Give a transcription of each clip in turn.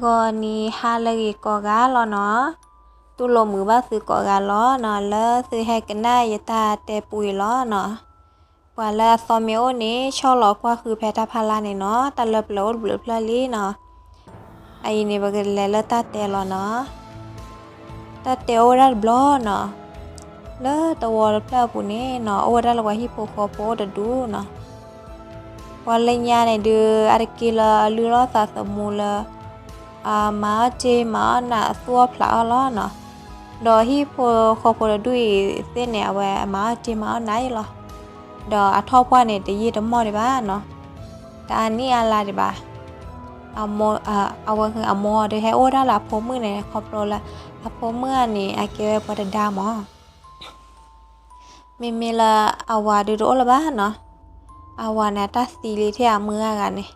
ဂီၤနံၤဟါလၢအဂ့ၤကိးဂၤလီၤနီၤ, တူၢ်လိာ်မုာ်ဘၣ်သုကိးဂၤလီၤနီၤ, လၢသုဟဲကနၣ်ယတၢ်တဲပူအံၤလီၤနီၤ. ပှၤလၢအသီမ့ၢ်အိၣ်န့ၣ် ဆီၣ်လီၤကွၢ်ဃုဖဲတၢ်ဖီလာ်န့ၣ်နီၤ, တၢ်လၢပျၢၤအိၣ်တဘျုးဖျၢၣ်လံနီၤ. အအံၤန့ၣ် ပကလဲၤလၢတၢ်တဲလီၤနီၤ. တၢ်တဲအိၣ်ဝဲဒၣ်တဘျီနီၤ, လၢသဝီတဖျၢၣ်အပူၤန့ၣ်နီၤ, အိၣ်ဝဲဒၣ်လၢပှၤဟံၣ်ဖိဃီဖိအိၣ်တဒူနီၤ. ပှၤလၢညါန့ၣ်ဒုး အါတက့ၢ်လၢအလုၢ်အလီၢ်သးသမူလၢ အမၤအီၣ်တ့ၢ်မၤအီၣ်နးအသူၣ်အီၣ်ဖျးအီၣ်လီၤနီၤ. ဒီးဟံၣ်ဖိဃီဖိတဒူၣ်အံၤသ့ၣ်န့ၣ် အဝဲအမၤအီၣ်တ့ၢ်မၤအီၣ်နးအံၤလီၤ. ဒီးအထီၣ်ပှၢ်န့ၣ် တယံာ်တမီၢ်ဒံးဘၣ်နီၤ, တအါနံၣ်အါလါဒံးဘၣ်. အဝဲအမိၢ်ဒီးဟဲအိၣ်ဝဲဒၣ်လၢအဖိမုၣ်န့ၣ် ခီဖျိလၢ အဖိမုၣ်ဧါန့ၣ် အကဲဝဲပှၤတဒါမး. မ့မ့ၢ်လၢအဝၤဒုးတအိၣ်လၢၤဘၣ်နီၤ. အဝၤန့ၣ် အတၢ်သံလံထဲအမုၢ်အဂၤန့ၣ်,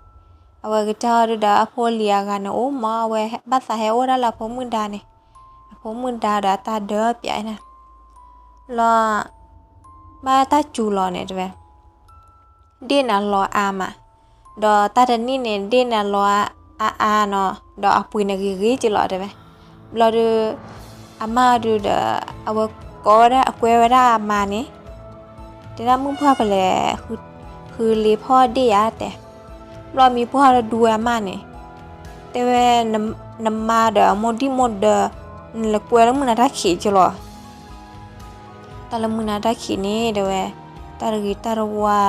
အဝဲကစၢ်အီၤဒုးဒီးအဖိလံၤအဂၤန့ၣ်အိၣ်မး, အဝဲဘၣ်သးဟဲအိၣ်ဒၣ်လၢအဖိမုၣ်ဒါန့ၣ်, အဖိမုၣ်ဒါဒီးအတၢ်ဒၢပၠးနၤ, လီၤ ဘၣ်တၢ်စူၤလီၤန့ၣ်တဲဝဲ, ဒ့ၣ်န့ၣ်အလီၤအါမး, ဒီးတၢ်တနံၣ်န့ၣ် ဒ့ၣ်န့ၣ်အလီၤအါအါနီၤ, ဒီးအပှ့ၤန့ၣ်ဂ့ၤဂ့ၤက့ၤလီၤတဲဝဲ. ဘျီဒုး အမါဒုးဒီး အဝဲကိးဝဲဒၣ် အကွဲဝဲဒၣ်အမါန့ၣ်, တဲဒၣ်မုၢ်ပှၢ်ပလဲၤ ဃုလ့ၤဖီၣ်ဒ့ၣ်ယၤတဲ, ဘျီမံၤပှၢ်ဒီးဒူဝဲအမါန့ၣ်, တဲဝဲ နမါဒီးအမိၢ်ဒံၣ်မိၢ်ဒၢး, နလဲၤကွဲလၢမုၢ်နၤတၢ်ခံးက့ၤလီၤ. တၢ်လၢမုၢ်နၤတၢ်ခံးန့ၣ်တဲဝဲ, တၢ်တဂ့ၤတၢ်တဝါ,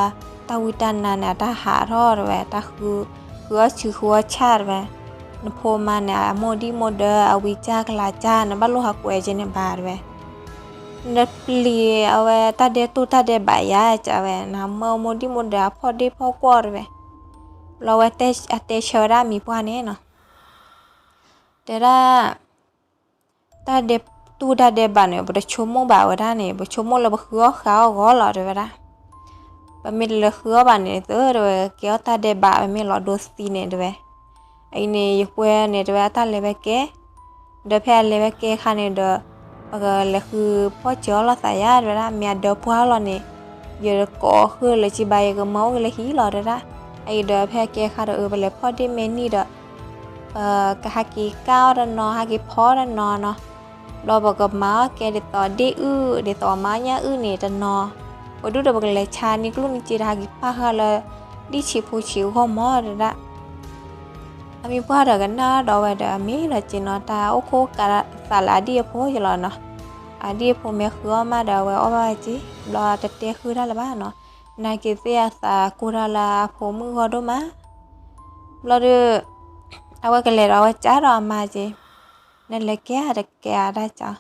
တၢ်ဝံတၢ်နါန့ၣ် အတၢ်ဟးထီၣ်တဲဝဲ, တၢ်ဃုအီၣ်ဆူဃုအီၣ်ဆၣ်တဲဝဲ, နဖိမါန့ၣ် အမိၢ်ဒံၣ်မိၢ်ဒၢး အဝံကၢ်ကလၤကၢ် နဘၣ်လိၣ်ဟးကွဲက့ၤန့ၣ်ဘၣ်တဲဝဲ, နပျံၤအဝဲတၢ်ဒဲးတိၢ်တၢ်ဒဲးဘးယၤတဲဝဲ, နမၢမိၢ်ဒံၣ်မိၢ်ဒၢးအဖီၣ်ဒ့ၣ်ဖီၣ်ကွီၢ်တဲဝဲ, ဘျီဝဲအတဲဆၢဝဲဒၣ်မံၤပှၢ်န့ၣ်နီၤ, တဲဒၣ် တၢ်ဒဲးတိၢ်တၢ်ဒဲးဘးန့ၣ် ပတဆိကမိၣ်ဘၣ်ဝဲဒၣ်န့ၣ် ပဆိကမိၣ်လၢပဃုအီၣ်ဃုအီၣ်ဂီၢ်လီၤတဲဝဲဒၣ်, ပမ့ၢ်တလဲၤဃုအီၣ်ဘၣ်န့ၣ် သုတဲဝဲ ကဲအီၣ်တၢ်ဒဲးဘး ပမ့ၢ်လီၤဒိသံန့ၣ်တဲဝဲ, အအံၤန့ၣ် ယကွဲန့ၣ်တဲဝဲ အတၢ်လဲၤဝဲကဲ, ဒီးဖဲအလဲၤဝဲကဲအခါန့ၣ်ဒီး ပကလဲၤဃုဖီၣ်စၢၤအီၣ်လိာ်သးယၤတဲဝဲဒၣ်, မ့ၢ်အဒၢပှၢ်လီၤန့ၣ် ယတကိးဃုာ်လၢၤက့ဘၣ် ယကမၤအိၣ်က့ၤလၢဟံၣ်လီၤတဲဝဲဒၣ်, အအံၤဒီးဖဲကဲအခါဒီး အၢ ပလဲၤဖီၣ်ဒ့ၣ်မဲာ်နံၣ်ဒီး ပကဟးက့ၤကၢ်အီၣ်တနီၤ ဟးက့ၤဖီတနီၤနီၤ, ဘျီပကမၤအီၣ်ကဲဒ်သိးဒ့ၣ်အုၣ် ဒ်သိးမၤအီၣ်ညၣ်အုၣ်န့ၣ်တနီၤ, ပဒူၣ်ဒီးပကလဲၤဆါန့ၢ်ကျိၣ်န့ၢ်စ့ဒီး ဟးက့ၤပာ်ဃာ်လၢ ဒ့ၣ်ဆံးဖိဆံးအဂီၢ်မးတဲဒၣ်. အမံၤပှၢ်ဒီးကနၣ်ဒီးဝဲဒီး အမ့ၢ်လီၤက့နီၤ တၢ်အိၣ်ခိးကးသးလၢအဒံၣ်အဖိယလီၤနီၤ, အဒံၣ်အဖိမ့ၢ်ဃုအီၣ်မးဒီး အဝဲအီၣ်ဘၣ်ဝဲက့, ဘျီတတဲဃုာ်တၢ်လၢၤဘၣ်နီၤ, နာ်က့ၤသ့ၣ်အသးကိၢ်တၢ်လၢအဖိမုၣ်ဂီၢ်ဒိၣ်မး ဘျီဒီး အဝဲကလဲၤဒီးအဝဲကးဒီးအမါက့, နလဲၤကဲဧါ တကဲဧါတၢ်ကး,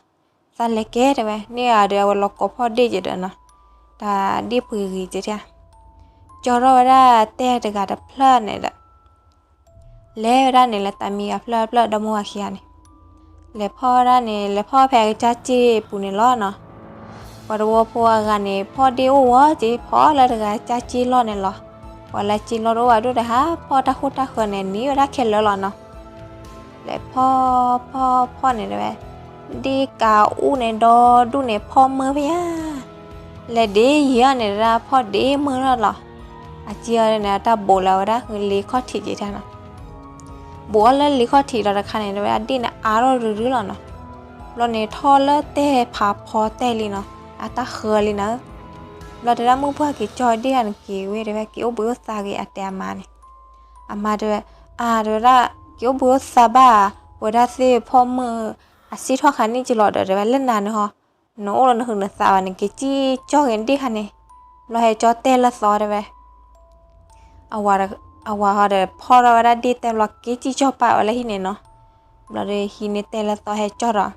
သးလဲၤကဲတဲဝဲ, န့ၣ်ဧါဒီး အဝဲလီၤကိးဖီၣ်ဒ့ၣ်က့ၤဒီးနီၤ, တၢ်ဒ့ၣ်ပှ့ၤဂ့ၤက့ၤထံဧါ, ကၠီထီၣ်ဝဲဒၣ်တဲတဂၤတဖျၢၣ်န့ၣ်ဒီး လဲၤဝဲဒၣ်န့ၣ် လၢတၢ်မံဂၤဖျၢၣ်ဖျၢၣ် ဒီမါဝၤခံဂၤန့ၣ်, လဲၤဖီၣ်ဝဲဒၣ်န့ၣ် လဲၤဖီၣ်ဖဲအကစၢ်စ့ပူၤန့ၣ်လီၤနီၤ. ပှၤတဝီဖိအဂၤန့ၣ် ဖီၣ်ဒ့ၣ်အိၣ်ဝဲက့ ဖီၣ်လၢတဂၤကစၢ်စ့လီၢ်န့ၣ်လီၤ. ပှၤလၢစ့လီၢ်တအိၣ်ဘၣ်ဒိၣ်ဒီး ဟးဖီၣ်တၢ်ဃိၣ်တၢ်ဃၢၤန့ၣ် န့ၢ်ဝဲဒၣ်ခဲလၢာ်လီၤနီၤ. လဲၤဖီၣ်ဖီၣ်ဖီၣ်န့ၣ်တဲဝဲ, ဒ့ၣ်ကးအူၣ်န့ၣ် ဒီဒူၣ်န့ၣ် ဖီၣ်မုၢ်ဖဲယါ, လဲၤဒ့ယံာ်အီၤန့ၣ်ဒၣ် ဖီၣ်ဒ့ၣ်မုၢ်ထီၣ်လီၤ. အစ့အီၤန့ၣ် အတၢ်ဘိးလၢၤဝဲဒၣ်လ့ခီၣ်ထံးက့ၤတၢ်နီၤ. ဘိးအီၤလၢလ့ခီၣ်ထံးဒီးတခါန့ၣ် တဲဝဲဒၣ်ဒ့ၣ်န့ၣ်အါထီၣ်ရုရုလီၤနီၤ. ဘျီန့ၣ် ထီၣ်လၢတဲဖးဖီတဲလံနီၤ, အတၢ်ဃၢလံနၤဧၢ. ဘျီတဲဒၣ်မုၢ်ပှၢ်က့ၤကၠီဒ့ၣ်ဂၤန့ၣ်က့ၤဝဲ တဲဝဲ က့ၤအိၣ်ဘှံးအိၣ်သါက့ၤအတဲအမါန့ၣ်. အမါတဲဝဲ, အါ တဲဝဲဒၣ် က့ၤအိၣ်ဘှံးအိၣ်သါဘၣ်, ပဝဲဒၣ်သ့ၣ်ဖီၣ်မုၢ် အစ့ထီၣ်ခါန့ၣ်က့ၤလီၤဒီး တဲဝဲ လၢနၤန့ၣ်ဟီ နအိၣ်လၢနဟုးနသးဘၣ်န့ၣ် က့ၤစံၣ်ကၠီၣ်က့ၤဒ့ၣ်ခါန့ၣ်. ဘျီဟဲကၠီတဲလၢသီတဲဝဲ အဝၤဟီဒီးဖီၣ်ထီၣ်ဝဲဒၣ်ဒ့ၣ်တဲဘျီ က့ၤစံၣ်ကၠီၣ်ပာ်ဝဲလၢဟံၣ်န့ၣ်နီၤ. ဘျီဒီးဟံးန့ၢ်တဲလၢသီဟဲကၠီၣ်ဒီး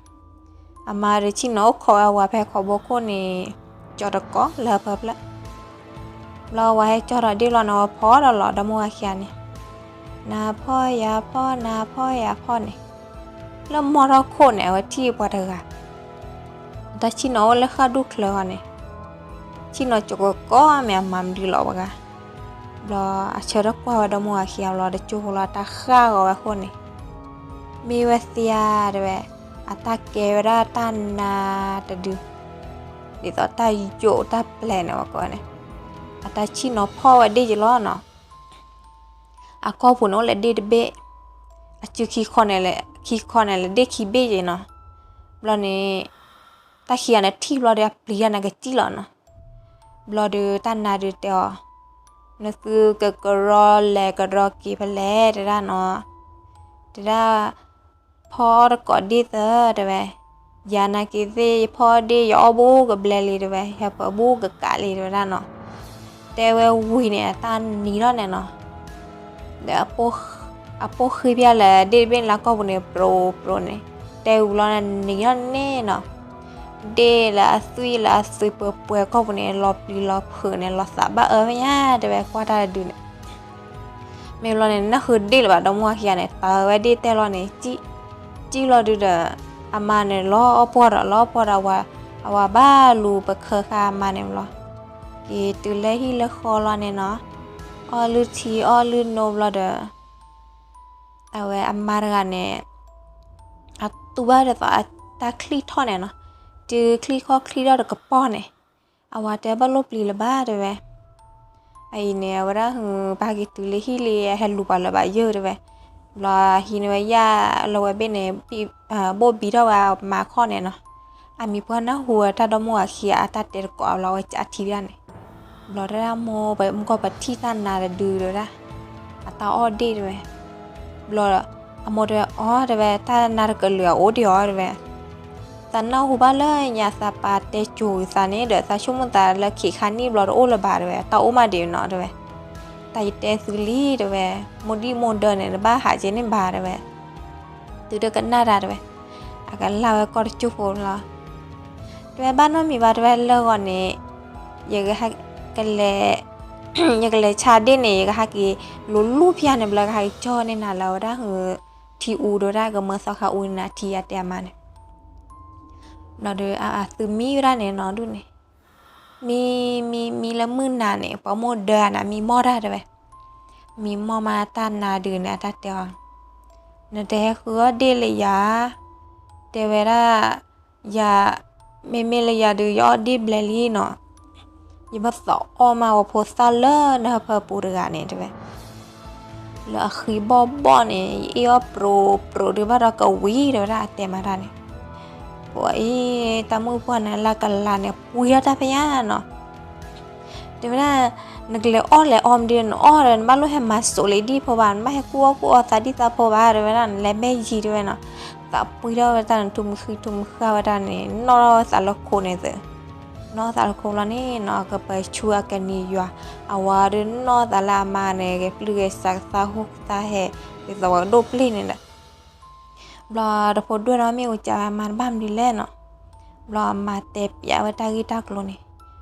အမါဒီးဆ့ၣ်နီၤအိၣ်ခိးဝဲအဝၤဖဲခိးဘိခိၣ်န့ၣ် ကၠီတကိးလၢဟၢဖၢဖျၢၣ်. ဘျီအဝၤဟဲကၠီၣ်ဒီးဒ့ၣ်လီၤန့ၣ် အဝဲဖီၣ်ဒီးလီၤဒီမါဝၤခံဂၤန့ၣ်, နၤဖီၣ်ယၤဖီၣ် နၤဖီၣ်ယၤဖီၣ်န့ၣ်. လၢမီၢ်ထီၣ်ခိၣ်န့ၣ် အဝဲထံၣ်ပှၤတဂၤ အတၢ်ဆ့ၣ်နီၤအိၣ်လၢဃၣ်ဒူၣ်ချၢဃီန့ၣ်, ဆ့ၣ်နီၤကကိးကီမ့ၢ်အမၤမနုၤလီၤဝဲဂၤ. ဘျီအဆၢထၢၣ်ကွၢ်ဝဲဒီမါဝၤခံဂၤလီၤ တကၠိဖိလီၤ အတၢ်ဃၣ်ဂီၤဝဲခိၣ်န့ၣ်, မ့ၢ်ဝဲသ့ဧါတဲဝဲ, အတၢ်ကဲဝဲဒၣ်တၢ်နါတဒု, ဒ်သိးတၢ်ယိးတၢ်ပျဲၢ်န့ၣ်ဝဲကိးန့ၣ်, အတၢ်ဆ့ၣ်နီၤဖီၣ်ဝဲဒ့ၣ်က့ၤလီၤနီၤ. အကီၢ်ပူၤန့ၣ်အိၣ်လၢဒ့ၣ်တဘ့ၣ်, အစုခံခီန့ၣ်လဲၣ် ခံခီန့ၣ်လဲၣ် ဒ့ၣ်ခံဘ့ၣ်က့နီၤ. ဘျီန့ၣ် တၢ်ခံဂၤန့ၣ်ထံၣ်ဘျီဒီး အပျံၤတၢ်န့ၣ်ကစံၣ်လီၤနီၤ. ဘျီဒီးတၢ်နါဒုးတဲအီၤ, နသုကကရီလဲၤကရီက့ၤဖဲလဲၣ် တဲဒၣ်နီၤ. တဲဒၣ် ဖီအီၣ်တကိးဒ့ၣ်သၢ တဲဝဲ, ယၤနာ်က့ၤသ့ၣ် ယဖီအီၣ်ဒ့ၣ် ယအီၣ်ဘူးကဘျဲလံ တဲဝဲ, ယပၢၤဘူးကကးလံ တဲဝဲဒၣ်နီၤ. တဲဝဲဝံၤန့ၣ် အတၢ်နံၤထီၣ်န့ၣ်နီၤ. ဒီး အပိၢ်ဃ့ဖဲလၢဒ့ၣ်တဘ့ၣ်န့ၣ်လၢကီၢ်ပူၤန့ၣ် ပြိပြိန့ၣ်, တဲဝံၤလီၤန့ၣ် နံၤထီၣ်န့ၣ်နီၤ. ဒ့ၣ်လၢအသွံၣ်လၢအသွံၣ်ပှဲၤပှဲၤကီၢ်ပူၤန့ၣ် လီၤပျံၤလီၤဖုးန့ၣ် လီၤသးဘၣ်အၢဖဲညါ တဲဝဲ ကွၢ်တၢ်တဒုန့ၣ် မ့ၢ်ဘျီန့ၣ် နၢ်ဃုဒ့ၣ်လၢၤဘၣ် ဒီမါဝၤခံဂၤန့ၣ် တၢ်ဝဲဒ့ၣ်တဲလီၤန့ၣ် စံၣ်လီၤဒုဒီး အမါန့ၣ် လီၤအီၣ်ပှီၢ်ဒီး လီၤအီၣ်ပှီၢ်ဒီး အဝၤဘၣ်လူၤပခၢၣ်ဃာ်အမါန့ၣ်ဘျီ, က့ၤတုၤလၢဟံၣ်လၢဃီလီၤန့ၣ်နီၤ, အီၣ်လုၢ်ထံအီၣ်လုၢ်နိဘျီဒီး အဝဲအမါတဂၤန့ၣ် အတူၢ်ဘၣ်ဒ်သိးအတၢ်ချံၣ်ထီၣ်န့ၣ်နီၤ, တုၤချံၣ်ခီၣ်ချံၣ်ထီၣ်တကပီၢ်န့ၣ်, အဝၤတဲဘၣ်လိၣ်ပျံၤလၢၤဘၣ် တဲဝဲ အအံၤန့ၣ် အဝဲဒၣ်ဟု ပဟဲက့ၤတုၤလၢဟံၣ်လံ အဟဲလူၤပှၤလၢၤဘၣ်ယၢၢ် တဲဝဲ, ဘျီဟံးန့ၢ်ဝဲယၣ်လၢဝဲဘ့ၣ်န့ၣ် ဘိၣ်ဘံထီၣ်ဝဲအမါခီၣ်န့ၣ်နီၤ, အမံၤပှၢ်နၢ်ဟူဝဲတၢ်ဒီမါဝၤခံဂၤအတၢ်တဲတကိးဘျီဝဲကးထံဝဲဒၣ်န့ၣ်, ဘျီတဲဒၣ်မိၢ် ပမုၢ်ကီၢ်ပထံၣ်တၢ်နါတဒု တဲဝဲဒၣ်, အတၢ်အီၣ်ဒ့ၣ် တဲဝဲ, ဘျီ အမိၢ်တဲဝဲ အီ တဲဝဲ တၢ်နါတကလုာ်အအိၣ်ဒံးအီၤ တဲဝဲ သးနၢ်ဟူဘၣ်လၢညါသးပၢ်တဲစိၤသးန့ၣ်ဒီး သးဆိကမိၣ်သးလၢခံခါနံၣ်ဘျီတအိၣ်လၢၤဘၣ် တဲဝဲ, တၢ်အိၣ်မးဒံးနီၤ တဲဝဲ, တၢ်ယတဲသုလံ တဲဝဲ, မိၢ်ဒံၣ်မိၢ်ဒၢန့ၣ် တဘၣ်ဟးက့ၤန့ၢ်ဘၣ် တဲဝဲ, သုတကနၣ်တၢ် တဲဝဲ, အကလၢ်ဝဲကီၢ်တကၠိၢ်ဖိလီၤ, တဲဝဲဘၣ်နီတမံၤဘၣ် တဲဝဲ လၢဂီၤန့ၣ် ယကဟဲကလဲၤ ယကလဲၤဆါဒ့ၣ်န့ၣ် ယကဟဲက့ၤလူၤလူၤဖၠါန့ၣ် ဘျီကဟဲက့ၤကၠီန့ၢ်နၤလၢဝဲဒၣ် ထံအူ တဲဝဲဒၣ် ကမၢသီခါအူန့ၢ်နၤထံ အတဲအမါန့ၣ်, ဘျီဒီး အသုမံဝဲဒၣ်န့ၣ်နီၤဒူၣ်န့ၣ်, မံ မံ မံလၢမုၢ်နၤန့ၣ် ပှၤမိၢ်ဒၢန့ၣ် မံမီၢ်တၢ် တဲဝဲ, မံမီၢ်မးတၢ်နါဒုးန့ၣ် အတၢ်တဲအီၤ, နတဟဲဃုအီၣ်ဒ့ၣ်လၢယၤ တဲဝဲဒၣ်, ယၤ, မ့မ့ၢ်လၢယၤဒုး ယအီၣ်ဒ့ၣ်ဘျဲလံနီၤ, ယဘၣ်သးအီၣ်မး ပှၤဖိသၣ်လၢနဟၢဖၢပူၤတဂၤန့ၣ် တဲဝဲ, လၢအဃံဘီၣ်ဘီၣ်န့ၣ် ယအ့ၣ်အီၣ်ပြိပြိဒုးဘၣ်ဒီးကဝံၤ တဲဝဲဒၣ် အတဲမၤတၢ်န့ၣ်, ပှၤအံၤ တၢ်မုၣ်ပှၢ်န့ၣ် လၢကလၤန့ၣ် ပှံထီၣ်တၢ်ဖဲညါနီၤ တဲဝဲဒၣ်, နကလဲၤအီၣ်လဲၤအီမးဒ်နအီၣ်ဒီး နဘၣ်လိၣ်ဟဲမၤစိးလံဒံၣ်ဖိဘၣ်, နဘၣ်ဟဲကူၣ်အီၣ်ကူၣ်အီသးဒံၣ်သးဖိဘၣ် တဲဝဲဒၣ်, နလဲၤဘဲယံၤ တဲဝဲနီၤ, သးပှံထီၣ်ဝဲတၢ်န့ၣ် ထူမုၢ်ဃံထူမုၢ်ဃာ်ဝဲဒၣ်န့ၣ် နီၣ်ထီၣ်ဝဲသးလၢခိန့ၣ်သ့, နီၣ်သးလၢခိဘျီန့ၣ်နီၤ အကပၤဆူအကနံၤယွၤ, အဝၤဒုးနီၣ်သးလၢအမါန့ၣ် ဂဲၤပျုၢ်ဂဲၤဆးကသါဟူကသါဟဲ, ဒ်သိးဝဲကဒိၣ်ပျ့ၢ်န့ၣ်ဒီး ဘျီတဖိဒွဲၣ်ဒီးမ့ၣ်အူကးဝဲအမါတဘၣ်မနုၤလဲၣ်နီၤ, ဘျီအမါတဲပျးဝဲတၢ်ဂ့ၢ်တၢ်ကျိၤန့ၣ်, ဘျီဝဲ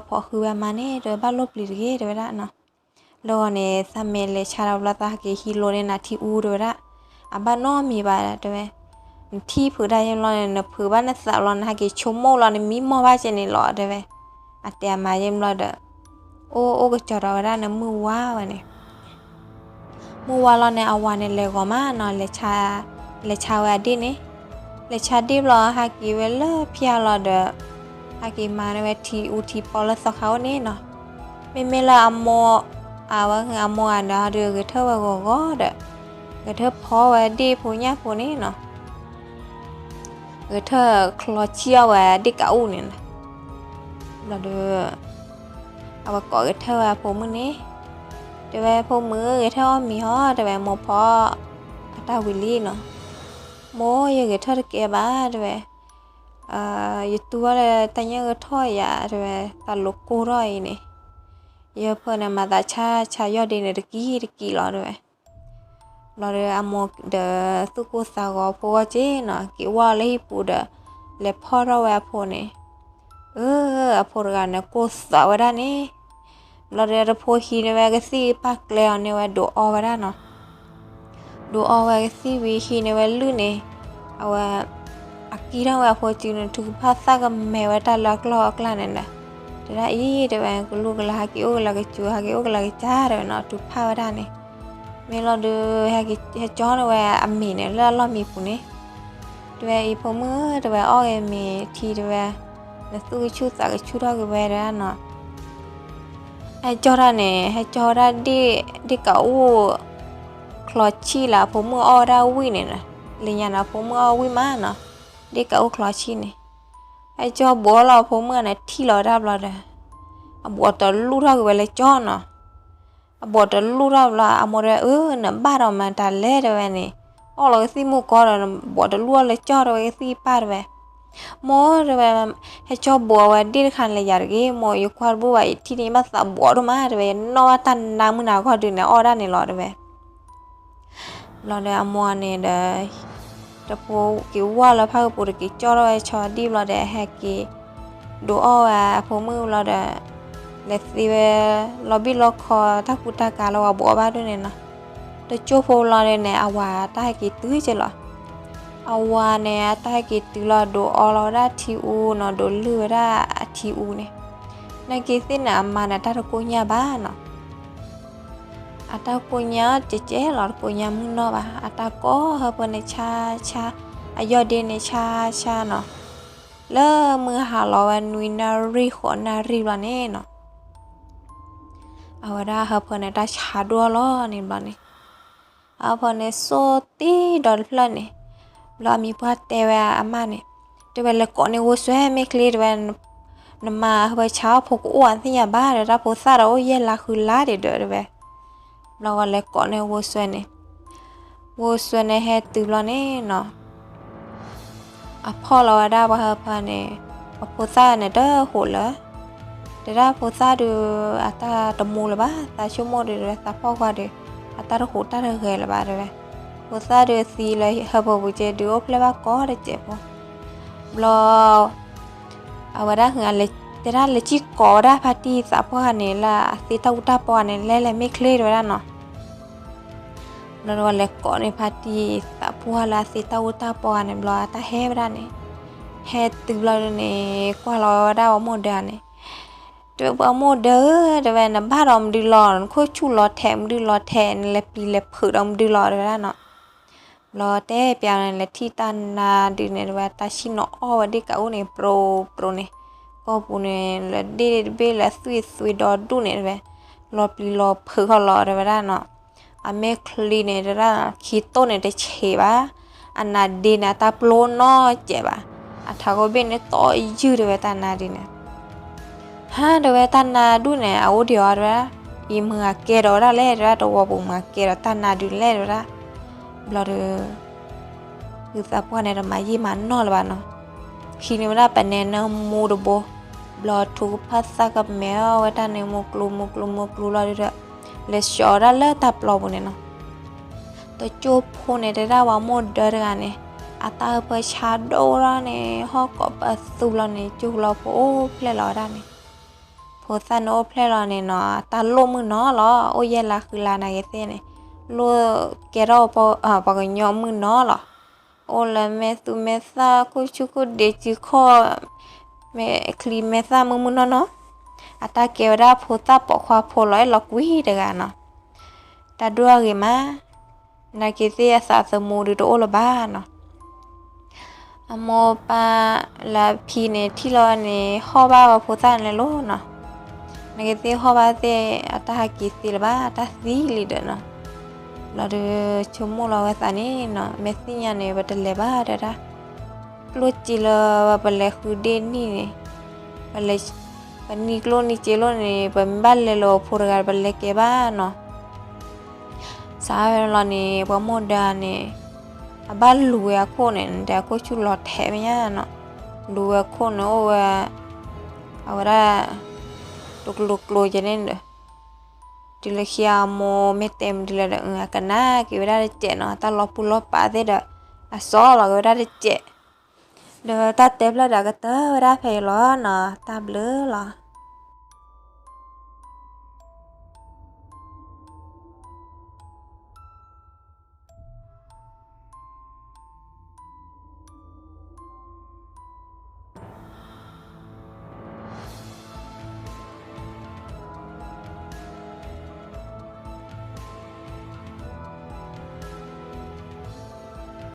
ဖီၣ်ဃုဝဲအမါန့ၣ် တဲဝဲဘၣ်လိၣ်ပျံၤတဂ့ၤ တဲဝဲဒၣ်နီၤ, လၢဂီၤန့ၣ် သးမ့ၢ်လဲၤဆါဒီးဘျီသးဟဲက့ၤဟံးလိာ်န့ၢ်နၤထံအူ တဲဝဲဒၣ်, အဘၣ်နီတမံၤဘၣ် တဲဝဲ, နထံၣ်ဖုးတၢ်ယဲၢ်ဘျီန့ၣ် နဖုးဘၣ်နသးဘျီ နဟဲက့ၤဆိကမိၣ်လီၤ နမံမီၢ်ဘၣ်ကဲန့ၣ်လီၤ တဲဝဲ, အတဲအမါယဲၢ်ဘျီဒီး, အိၣ်အိၣ်ကစီၤဒီးဝဲဒၣ်န့ၣ် မုၢ်ဝါဝဲန့ၣ် မုၢ်ဝါလီၤန့ၣ် အဝၤန့ၣ်လဲၤဂီၤမးနီၤ, လဲၤဆါဝဲအဒ့ၣ်န့ၣ်, လဲၤဆါဒ့ၣ်ဘျီ ဟဲက့ၤဝဲလၢဖၠါလီၤဒီး, ဟဲက့ၤမၤန့ၢ်ဝဲထံအူထံပီလၢသီခါအိၣ်န့ၣ်နီၤ, မ့မ့ၢ်လၢအမိၢ်, အဝဲအမိၢ်ဂၤန့ၣ်ဒီး ဂဲၤထၢၣ်ဝဲဂီၤဂီၤဒီး, ဂဲၤထၢၣ်ဖီဝဲဒ့ၣ်ဖိညၣ်ဖိန့ၣ်နီၤ ဂဲၤထၢၣ်ချီဆံၣ်အီၣ်ဝဲဒ့ၣ်ကးအူၣ်န့ၣ်, ဘျီဒီး အဝဲကိးဂဲၤထၢၣ်ဝဲအဖိမုၣ်န့ၣ်, တဲဝဲဖိမုၣ်ဧၢ ဂဲၤထၢၣ်အီၣ်မ့ၤဟီ တဲဝဲ မိၢ်ဖီ အတၢ်ဝံၤလံနီၤ, မိၢ် ယဂဲၤထၢၣ်တကဲဘၣ် တဲဝဲ, ယတူၢ်ဘၣ်လၢတၢ်ညၣ်ဂဲၤထီၣ်ယၤ တဲဝဲ တၢ်လိၤကိၢ်ထီၣ်အံၤန့ၣ်, ယဖၢန့ၣ် မၤသးဆါဆါယီၢ်ဒ့န့ၣ် တကံၢ်တကံၢ်လီၤ တဲဝဲ ဘျီဒီးအမိၢ်ဒီးသူၣ်ကိၢ်သးဂီၤဖိဂီၢ်က့နီၤ က့ၤဝဲလၢဟံၣ်ပူၤဒီး လဲၤဖီၣ်ထီၣ်ဝဲအဖိန့ၣ်, အၢ အဖိတဂၤန့ၣ် ကိၢ်သးဝဲဒၣ်န့ၣ်, ဘျီဒီးတဖိဟံးန့ၢ်ဝဲကသံၣ်ပာ်ကျဲအီၤန့ၢ်ဝဲဒိးအီဝဲဒၣ်နီၤ, ဒိးအီဝဲကသံၣ်ဝံၤဟံးန့ၢ်ဝဲလုၢ်န့ၣ်, အဝဲ အကံၢ်ထီၣ်ဝဲအဖိစုန့ၣ် ထုကဖၣ်သၣ်ကမဲာ်ဝဲတၢ်လၢအကျီၢ်အကျါန့ၣ်ဒီး, တဲဒၣ်အံၤ တဲဝဲ ကလူၢ်ကလၤ ဟဲက့ၤအိၣ်ကလၤကစူၤ ဟဲက့ၤအိၣ်ကလၤကစၢ် တဲဝဲနီၤ ထုကဖၣ်ဝဲဒၣ်န့ၣ်, မ့ၢ်လီၤဒုး ဟဲက့ၤဟဲကၠီန့ၢ်ဝဲအမ့ၤန့ၣ် လၢအလီၢ်မံပူၤန့ၣ်, တဲဝဲအံၤဖိမုၣ် တဲဝဲ အီၣ်ဂ့ၤမ့ၤထံ တဲဝဲ, နသူၣ်ကဆူၣ်သးကဆူၣ်ထီၣ်က့ၤဝဲ တဲဒၣ်နီၤ ဟဲကၠီတၢ်န့ၣ် ဟဲကၠီဝဲဒၣ်ဒ့ၣ်ကးအူၣ် ချီဆံၣ်လၢအဖိမုၣ်အီၣ်ဝဲဒၣ်ဝံၣ်န့ၣ်နီၤ, လၢညါန့ၣ် အဖိမုၣ်အီၣ်ဝံၣ်မးနီၤ, ဒ့ၣ်ကးအိၣ်ချီဆံၣ်န့ၣ်, ဟဲကၠီဘိးလီၤအဖိမုၣ်န့ၣ် ထံၣ်လီၤဝဲဒၣ်ဘျီဒီး, အဘိးတလူၢ်ထီၣ်က့ၤဝဲလၢကၠီနီၤ. အဘိးတလူၢ်ထီၣ်ဘျီ အမိၢ်တဲဝဲ အၢ နဘၣ်ဒီးမၤတၢ်လဲၣ်တဲဝဲန့ၣ်, အီၣ်လီၤကသံၣ်မူၢ်ကီဒီး နဘိးတလူၢ်အီၣ်လၢကၠီတဲဝဲကသံၣ်ပၢ်တဲဝဲ, မိၢ်တဲဝဲ, ဟဲကၠီဘိးအဝဲဒ့ၣ်တခါန့ၣ်လၢယၤတဂ့ၤ, မိၢ်ယကွၢ်တဘူၣ်ဘၣ် ယထံၣ်န့ၣ် ယဘၣ်သးဘိးဒိၣ်မးတဲဝဲ, ယနီၣ်ဘၣ်တၢ်နါမုၢ်နၤခီဒုးန့ၣ် အီၣ်ဒၣ်န့ၣ်လီၤတဲဝဲ ဘျီဒီးအမိၢ်န့ၣ်ဒီး, တဖိက့ၤဝၢ်လၢဖၣ်ကပူၤတက့ၤကၠီထီၣ်ဝဲဆီဒံၣ်ဘျီဒီး ဟဲက့ၤဒိးအီၣ်ဝဲအဖိမုၣ်ဘျီဒီး, လဲၤသ့ဝဲလီၤဘံၣ်လီၤခီတၢ်ကူတၢ်ကၤလၢဝၤဘိးဘၣ်ဒိၣ်န့ၣ်နီၤ. တကၠိဖိဘျီန့ၣ် အဝၤတၢ်ဟဲက့ၤတုၤက့ၤလီၤ. အဝၤန့ၣ် အတၢ်ဟဲက့ၤတုၤလီၤ ဒိးအီလီၤဝဲဒၣ်ထံအူနီၤ, ဒိးလုၢ်ဝဲဒၣ်အထံအူန့ၣ်, နာ်က့ၤသ့ၣ်န့ၣ် အမါန့ၣ် တၢ်တကိၢ်ညါဘၣ်နီၤ. အတၢ်ကိၢ်ညါတကဲလီၤ, တကိၢ်ညါမုၢ်နီၢ်ဘၣ်, အတၢ်ကိးဟၢဖၢန့ၣ်ဆါဆါ, အယီၢ်ဒ့န့ၣ်ဆါဆါနီၤ. လၢမုၢ်ဟါလီၤဝဲနွံနၣ်ရံၣ်ဃိးနၣ်ရံၣ်ဘျီန့ၣ်နီၤ, အဝဲဒၣ်ဟၢဖၢန့ၣ် တၢ်ဆါဒိၣ်လီၤန့ၣ်ဘျီန့ၣ် အဖၢန့ၣ် စိတ့ဒီးတဖျၢၣ်န့ၣ်, ဘျီအမံၤပှၢ်တဲဝဲအမါန့ၣ်, တဲဝဲလဲၤကိးန့ၢ်ဝိစွဲမ့ၢ်ချ့တဲဝဲ, နမါဟၢဖၢဆါအီၣ်ဖိကအိၣ်အသ့ၣ်ညါဘၣ်ဒီး တၢ်ဖိသၣ်ဒီးအိၣ်ယဲၢ်လါဃုလါဒံးဒီးတဲဝဲ, ဘျီဝဲလဲၤကိးန့ၢ်ဝိစွဲန့ၣ်, ဝိစွဲန့ၣ်ဟဲတုၤဘျီန့ၣ်နီၤ အဖီၣ်လီၤဝဲဒၣ်ပှၤဟၢဖၢန့ၣ်, ပှၤဖိသၣ်န့ၣ်တဟူးလၢၤ, တဲဒၣ်ဖိသၣ်ဒုး အတၢ်တမူလၢၤဘၣ်, သးဆိကမိၣ်ဒုးတဲဝဲ သးဖီၣ်ကွၢ်ဒုး, အတၢ်တဟူးတၢ်တဂဲၤလၢၤဘၣ်တဲဝဲ, ဖိသၣ်ဒုးသံလၢဟၢဖၢပူၤကဲဒုးအိၣ်ဖျဲၣ်ဘၣ်ကိးတစဲးဖိ, ဘျီ အဝဲဒၣ်တဲဒၣ်လဲၤစံၣ်ကိးဝဲဒၣ်ဖါတံၢ်သးပှၢ်န့ၣ် လၢအသ့တၢ်အူတၢ်ပီန့ၣ် လဲၤလဲၤမ့ၢ်ချ့တဲဝဲဒၣ်နီၤ ဘျီဒီးဝဲလဲၤကိးန့ၢ်ဖါတံၢ်သးပှၢ်လၢအသ့တၢ်အူတၢ်ပီန့ၣ် ဘျီအတၢ်ဟဲဝဲဒၣ်န့ၣ်, ဟဲတုၤဘျီဒုးန့ၣ် ကွၢ်လီၤဝဲဒၣ်ပှၤမိၢ်ဒၢန့ၣ်, တဲဝဲပှၤမိၢ်ဒၢဧၢ တဲဝဲ နဘၣ်ဒီးမဒုလီၤ, နခိၣ်ဆူၣ်လီၤထဲးမဒုလီၤထဲး, နလဲၤပျံၤလဲၤဖုးဒီးမဒုလီၤတဲဝဲဒၣ်နီၤ ဘျီတဲပျးန့ၣ် လဲၤထံၣ်တၢ်နါဒုးန့ၣ် တဲဝဲတၢ်ဆံၣ်နီၤအီၣ်ဝဲဒ့ၣ်ကးအိၣ်န့ၣ် ပြိပြိန့ၣ်, ကီၢ်ပူၤန့ၣ် လၢဒ့ၣ်တဘ့ၣ်လၢသွံၣ်သွံၣ်ဒီဒူၣ်န့ၣ်တဲဝဲ, လီၤပျံၤလီၤဖုးဃီလီၤတဲဝဲဒၣ်နီၤ, အမဲာ်ချံန့ၣ်တဲဒၣ် ခံတိၢ်န့ၣ်တဆံးဘၣ်, အနါဒ့န့ၣ် အတၢ်ပျိနီၢ်စဲးဘၣ်, အထးခိၣ်ဘ့ၣ်န့ၣ်တီယုၢ်တဲဝဲတၢ်နါဒုးန့ၣ် ဟါတဲဝဲတၢ်နါဒုးန့ၣ် အအိၣ်ဒံးအီၤတဲဝဲဒၣ်, အံၤမုၢ်ဂၤကဲဒီးဝဲဒၣ်လဲၣ်တဲဝဲဒၣ်, တဝီပူၤမုၢ်ဂၤကဲဒီးတၢ်နါဒုးလဲၣ်တဲဝဲဒၣ်, ဘျီဒီး သုသးပှၢ်န့ၣ်တမၤယံာ်မၤနီၢ်လၢၤဘၣ်နီၤ, ဟံးန့ၢ်ဝဲဒၣ်ပနဲနၢမူတဘိ, ဘျီထူကဖၣ်သၣ်ကမဲအီၣ်ဝဲတၢ်န့ၣ် မူကျူမူကျူမူကျူလီၤဒီး, လဲၤဆှီဝဲဒၣ်လၢတၢ်ပျီပူၤန့ၣ်နီၤ တကၠိဖိန့ၣ်တဲဒၣ်ပှၤမိၢ်ဒၢတဂၤန့ၣ်, အတၢ်ဟၢဖၢဆါဒိၣ်ထီၣ်န့ၣ် ဟီၣ်ကိးပသူဘျီန့ၣ် ကၠိလီၤဖိအိၣ်ဖျဲၣ်လီၤဝဲဒၣ်န့ၣ်, ဖိသၣ်န့ၣ်အိၣ်ဖျဲၣ်လီၤန့ၣ်နီၤ တၢ်လိၣ်မုၢ်နီၤလီၤ, အိၣ်ယဲၢ်လါဃုလါနာ်က့ၤသ့ၣ်န့ၣ်, လိၣ်ကဲထီၣ်ပှၤကညီမုၢ်နီၤလီၤ, အိၣ်လၢမဲာ်သူမဲာ်သၣ် ခိၣ်ဆူၣ်ခိၣ်ဒ့စုခီၣ် မဲာ်ချံမဲာ်သၣ်မုၢ်မုၢ်နီၢ်နီၢ်, အတၢ်ကဲဝဲဒၣ်ဖိသၣ်ပိာ်ခွါဖိလီၤအဲၣ်လီၤကွံတဂၤနီၤ, တၢ်ဒိၣ်အဂ့ၤမး, နာ်က့ၤသ့ၣ်အသးသမူဒုးတအိၣ်လၢၤဘၣ်နီၤ အမိၢ်ပၢ်လၢအဖံန့ၣ် ထံၣ်လီၤန့ၣ် ဟီၣ်ဘၣ်ဝဲဖိသၣ်န့ၣ်လီၤနီၤ, နာ်က့ၤသ့ၣ်ဟီၣ်ဘၣ်သ့ၣ် အတၢ်ဟဲက့ၤသ့လၢၤဘၣ် အတၢ်သံလံဒီးနီၤ, ဘျီဒီး ဆိကမိၣ်လီၤဝဲသးန့ၣ်နီၤ မဲာ်သ့ၣ်ညါန့ၣ် ပတလဲၤဘၣ်တဲဒၣ်, ကျိၣ်စ့လၢပလဲၤဃုဒ့ၣ်နံၣ်န့ၣ်, ပလဲၤ, ပနံၤကျိၣ်နံၤစ့လိၣ်န့ၣ် ပမ့ၢ်ဘၣ်လဲၤလၢအဖိတဂၤ ပလဲၤကဲဘၣ်နီၤ စးဝဲလီၤန့ၣ် ပှၤမိၢ်ဒၢန့ၣ် အဘၣ်လူၤဝဲအခိၣ်န့ၣ် ဒီးအခိၣ်ဆူၣ်လီၤထဲးမ့ၢ်ညါနီၤ, လူၤဝဲအခိၣ်န့ၣ်အိၣ်ဝဲ, အဝဲဒၣ်, တကျိၤကျိၤကဲန့ၣ်ဒီး, တုၤလၢခံအမိၢ်မ့ၢ်တဲမနုၤလဲၣ်ဒီး အကနၣ်က့ၤဝဲဒၣ်တစဲးနီၤ တၢ်လီၤပူၤလီၤပာ်သ့ၣ်ဒီး, အစီလီၤက့ၤဝဲဒၣ်တစဲး, ဒီးတၢ်တဲဖျၢၣ်ဒီးကတၢၢ်ဝဲဒၣ်ဖဲအံၤလီၤနီၤ တၢ်ဘျုးလီၤ.